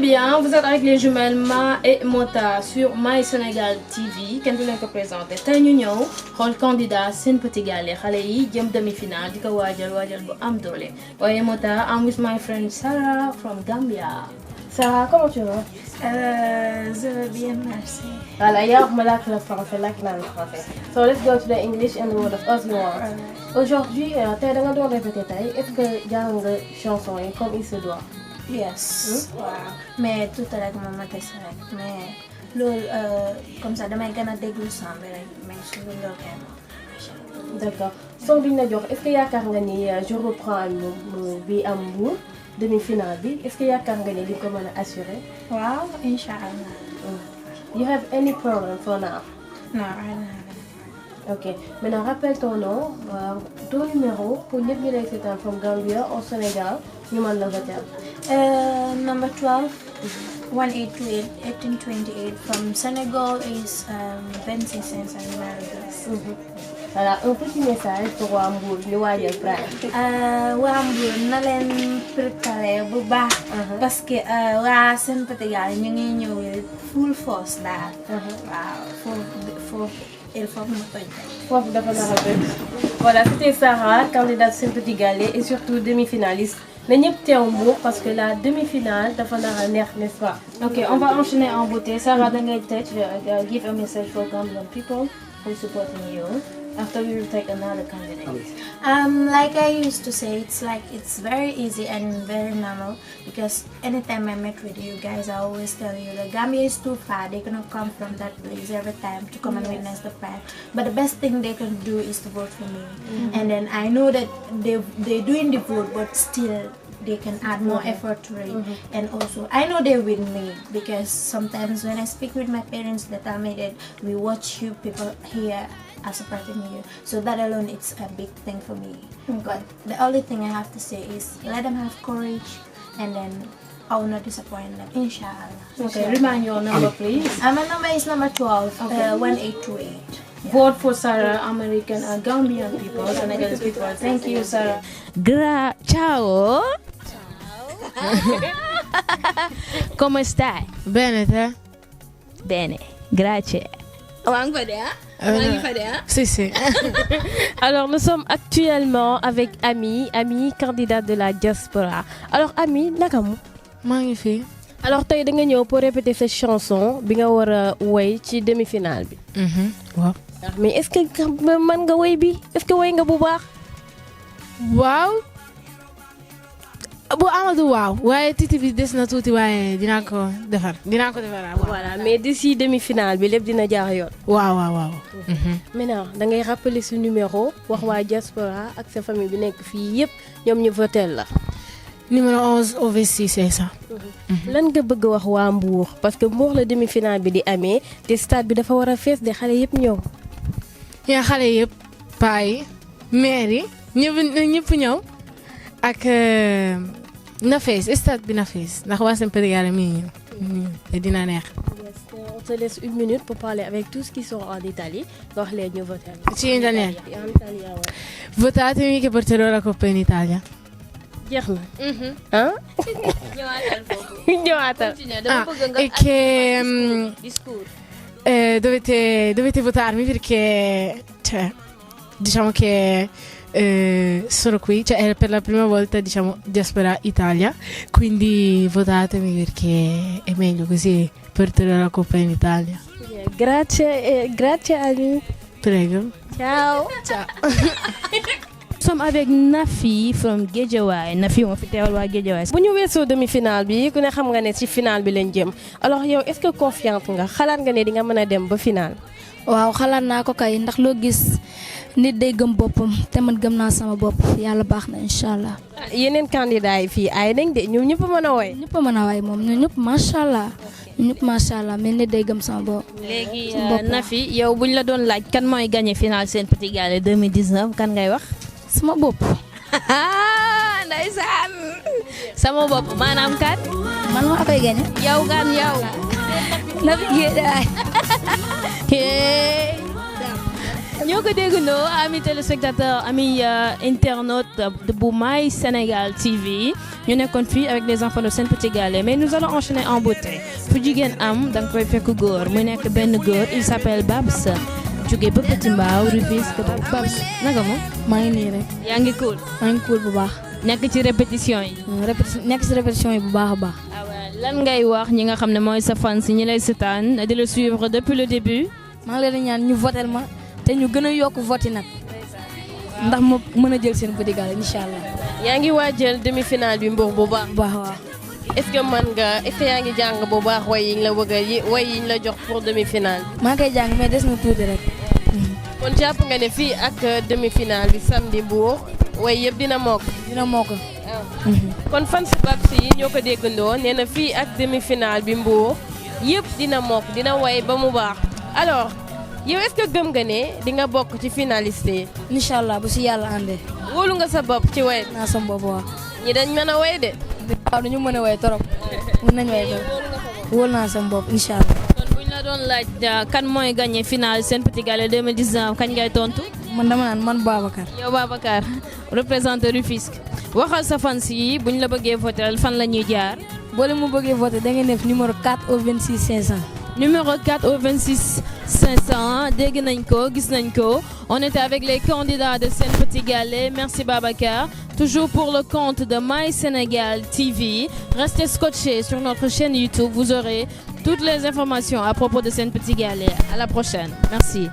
bien, vous êtes avec les jumelles Ma et Mota sur My Sénégal TV. Kenn du leen ko présenté tey ñu ñëw xool candidat Sen Petit Gallé xale yi jëm demi-finale di ko waajal bu am doole. waaye Mota, I'm with my friend Sarah from Gambia. Sarah, comment tu vas? Je vais bien, merci. Voilà, yow ma làkk la français, làkk naa la français. So let's go to the English and the word of us you want. Aujourd'hui, tey da nga doon répété tey, est-ce que jàng nga chanson yi comme il se doit? Yes. Waaw. Mais tout rek moom ma test rek mais loolu comme ça damay gën a déglu son bi rek mais su loolu kenn. D'accord. Son bi ñu la jox est-ce que yaakaar nga ni je reprends mu bi am Mbour demi-finale bi est-ce que yaakaar nga ni di ko mën a assurer? Waaw, inshallah. You have any problem for now? Non, rien. Ok. Maintenant rappelle ton nom, ton numéro pour ñëpp ñu lay seetaan from Gambia au Sénégal ñu mën la voter. Number 12, 1828, 1828 from Senegal is 26 cents and Americas. Voilà, un petit message pour waa Mbour ñu waajal Pride. Waa Mbour na leen préparé bu baax. Parce que waa Sen Petit Gallé ñu ngi ñëw full force daal. Waaw, foofu il faut que mu toj. Foofu dafa nar a toj. Voilà, c'était Sarah, candidate Sen Petit Gallé et surtout demi-finaliste. Na ñëpp teew Mbour parce que la demi-finale dafa nar a neex, n'est-ce pas? Ok, on va enchaîner en beauté. Sarah, da ngay tëj, give a message for Gambian people who supporting you. After we will take another candidate. Like I used to say, it's very easy and very normal because anytime I met with you guys, I always tell you that Gambia is too far. They cannot come from that place every time to come and witness the Pride. But the best thing they can do is to vote for me. And then I know that they're doing the vote, but still they can add more effort to it. And also, I know they win me because sometimes when I speak with my parents, they tell me that we watch you people here are supporting you. So that alone, it's a big thing for me. But the only thing I have to say is let them have courage and then I will not disappoint them, inshallah. Okay, remind your number, please. My number is number 12, 1828. Vote for Sarah, American and Gambian people, Senegalese people. Thank you, Sarah. Ciao. Come stai? Bene, te? Bene, grazie. Si. Alors, nous sommes actuellement avec Ami, candidate de la diaspora. Alors, Ami, nakamu? maa ngi fi. Alors, tey da nga ñëw pour répéter cette chanson bi nga war a woy ci demi-finale bi. Waaw. Mais est-ce que mën nga woy bi? Est-ce que woy nga bu baax? Waaw. bu Amadou waaw waaye titi bi des na tuuti waaye dinaa ko defar waaw. Voilà, mais d'ici demi-finale bi lépp dina jaar yoon. waaw. Maintenant da ngay rappeler ce numéro wax waa diaspora ak sa famille bi nekk fii yëpp ñoom ñu votel la. Numéro 11 au 26 c'est ça. Lan nga bëgg wax waa Mbour parce que Mbour la demi-finale bi di amee te stade bi dafa war a fees de xale yëpp ñëw. yaa xale yëpp paa yi maire yi ñëpp ñëw ak na fees stade bi na fees ndax waa Sen Petit Gallé mi ñëw dina neex. On te laisse une minute pour parler avec tous qui sont en Italie. Wax leen ñu voter. Ci italiano. Votatemi che porterò la coppa in Italia. Jeex na. Ah? Ñëwaatal. E che dovete votarmi perché cioè diciamo che sono qui, cioè è per la prima volta diciamo Diaspora Italia, quindi votatemi perché è meglio così porterò la coppa in Italia. Grazie Ali. Prego. Ciao. Nous sommes avec Nafi from Guédiawaye. Nafi moo fi teewal waa Guédiawaye. Bu ñu weesoo demi-finale bi ku ne xam nga ne ci finale bi lañ jëm alors yow est-ce que confiante nga xalaat nga ne di nga mën a dem ba finale. waaw xalaat naa ko kay ndax loo gis nit day gëm boppam te man gëm naa sama bopp yàlla baax na incha allah. Yeneen candidat yi fii ay nañ de ñoom ñëpp a mën a woy. ñëpp a mën a woy moom ñun ñëpp macha allah mais nit day gëm sama bopp. léegi Nafi yow buñ la doon laaj kan mooy gagné final Sen Petit Gallé 2019 kan ngay wax. sama bopp. Ndeysaan sama bopp maanaam kan. man maa koy gagné. yow kan yow. Nafi Guédiawaye. ñoo ko déggandoo amis téléspectateurs amis internautes de bu My Sénégal TV ñu nekkoon fii avec les enfants de Sen Petit Gallé mais nous allons enchaîner en beauté fu jigéen am da nga koy fekk góor mu nekk benn góor il s'appelle Babs jóge ba Petit Mbao Rufisque Babs naka moom. maa ngi nii rek. yaa ngi cool. maa ngi cool bu baax. nekk ci répétition yi. nekk ci répétition yi bu baax a baax. lan ngay wax ñi nga xam ne mooy sa fans ñi lay seetaan di la suivre depuis le début. maa ngi leen di ñaan ñu votel ma te ñu gën a yokk vote yi nag ndax ma mën a jël Sen Petit Gallé incha allah. yaa ngi waajal demi-finale bi Mbour bu baax. bu baax waaw. est-ce que mën nga est-ce que yaa ngi jàng bu baax way yi ñu la bëgg a way yi ñu la jox pour demi-finale bi. maa ngi koy jàng mais des na tuuti rek. kon jàpp nga ne fii ak demi-finale bi samedi Mbour way yëpp dina mokk. dina moo ko. kon fan si Babs yi ñoo ko déggandoo nee na fii ak demi-finale bi Mbour yëpp dina mokk dina way ba mu baax alors yow est-ce que gëm nga ne di nga bokk ci finaliste yi. incha allah bu si yàlla àndee. wóolu nga sa bopp ci way. naa sama bopp waaw. ñi dañ mën a way de. waaw dañu mën a way trop. mën nañu way trop. wóolu naa sama bopp incha allah. kon buñ la doon laaj kan mooy gagné finale Sen Petit Gallé 2019 kañ ngay tontu. man dama naan man Babacar. yow Babacar représenté Rufisque waxal sa fans yi buñ la bëggee voter fan la ñuy jaar. boo leen mu bëggee voter da ngeen def numéro 4 au 26 500. Numéro 4 au 26 500 dégg nañ ko gis nañ ko on était avec les candidats de Sen Petit Gallé merci Babacar toujours pour le compte de My Sénégal TV restez scotchés sur notre chaîne YouTube vous aurez toutes les informations à propos de Sen Petit Gallé à la prochaine merci.